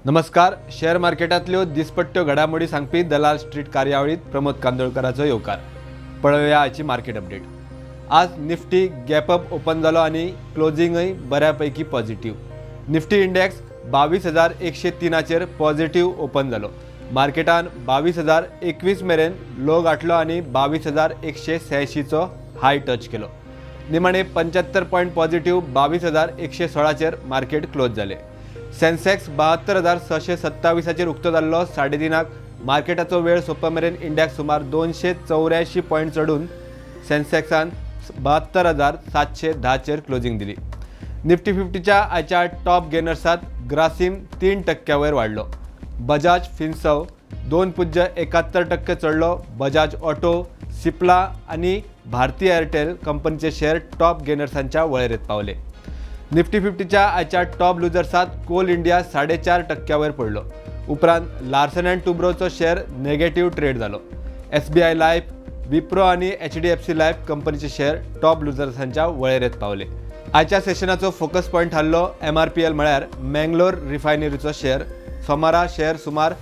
नमस्कार. शेअर मार्केटांतल्यो दिसपट्ट्यो घडामोडी सांगपी दलाल स्ट्रीट कार्यावळीत प्रमोद कांदोळकराचो येवकार. पळोवया आजची मार्केट अपडेट. आज निफ्टी गॅप अप ओपन जालो आनी क्लोजिंगय बऱ्यापैकी positive. Nifty index 22,103 positive open जालो. मार्केटान 22,021 मेरेन लो गाठलो आनी 22,186चो हाय टच केलो. निमाणे 75 पॉयंट पॉझिटिव्ह 22,116 मार्केट क्लोज जाले. सेन्सेक्स 72,627 उक्तो जाल्लो. 3:30 मार्केटाचो वेळ सोंपा मेरेन इंडेक्स सुमार 284 पॉयंट चडून सेन्सेक्सान 72,710 क्लोजिंग दिली. निफ्टी 50च्या आयच्या टॉप गेनर्सात ग्रासिम 3% वयर वाडलो. बजाज फिन्सव 2.71% चडलो. बजाज ऑटो, सिप्ला आनी भारती एअरटेल कंपनीचे शेअर टॉप गेनर्सांच्या वळेरेंत पावले. निफ्टी 50च्या आयच्या टॉप लुजर्सात कोल इंडिया 4.5% वयर पडलो. उपरांत लार्सन अँड टुब्रोचो शेअर नेगेटिव्ह ट्रेड जालो. SBI life, Wipro आनी HDFC life कंपनीचे शेअर टॉप लुजर्सांच्या वळेरेंत पावले. आयच्या सेशनाचो फोकस पॉयंट थारलो MRPL म्हळ्यार मँगलोर रिफायनरीचो शेअर. सोमारा शेअर सुमार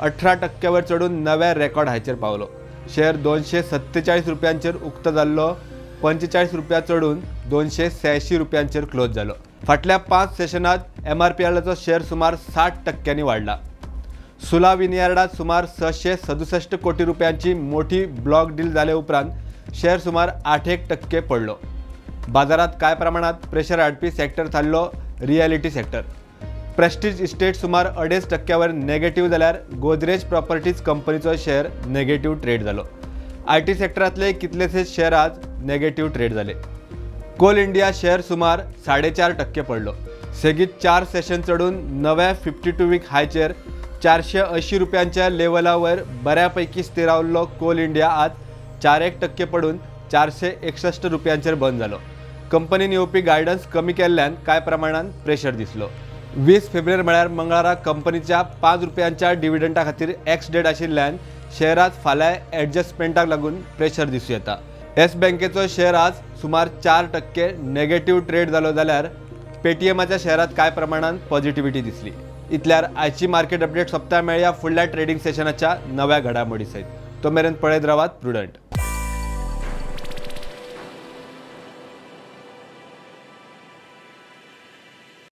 18% वयर चडून नव्या रेकॉर्ड हायचेर पावलो. शेअर 247 रुपयांचेर उक्तो जाल्लो. 45 रुपया चडून 286 रुपयांचेर क्लोज जालो. फाटल्या 5 सेशनात MRPLचो शेअर सुमार 60% वाडला. सुला विनयार्डात सुमार 667 कोटी रुपयांची मोठी ब्लॉक डील जाले उपरांत शेअर सुमार 8% पडलो. बाजारात काय प्रमाणात प्रेशर हाडपी सेक्टर थारलो रियलिटी सेक्टर. प्रेस्टीज इस्टेट सुमार 2.5% नेगेटिव्ह जाल्यार गोदरेज प्रॉपर्टीज कंपनीचो शेअर नेगेटिव्ह ट्रेड जालो. IT सेक्टरांतले कितलेशेच शेअर आज नेगेटिव्ह ट्रेड जाले. कोल इंडिया शेअर सुमार 4.5% पडलो. सेगीत 4 सेशन चडून नव्या 52 वीक हायचेर 480 रुपयांच्या लेवलावर बऱ्यापैकी स्थिरावल्लो कोल इंडिया आज 4.1% पडून 461 रुपयांचेर बंद जालो. कंपनीन येवपी गायडन्स कमी केल्ल्यान कांय प्रमाणान प्रेशर दिसलो. 20 फेब्रुवारी म्हळ्यार मंगळारा कंपनीच्या 5 रुपयांच्या डिविडंडा खातीर एक्स डेट आशिल्ल्यान शेअरात फाल्यां ॲडजस्टमेंटाक लागून प्रेशर दिसूं येता. येस बँकेचो शेअर आज सुमार 4% नेगेटिव्ह ट्रेड जालो जाल्यार पेटीएमाच्या शेअरात कांय प्रमाणान पॉझिटिव्हिटी दिसली. इतल्यार आयची मार्केट अपडेट सोंपता. मेळया फुडल्या ट्रेडिंग सेशनाच्या नव्या घडामोडी सयत. तो मेरेन पळयत रावात प्रुडंट.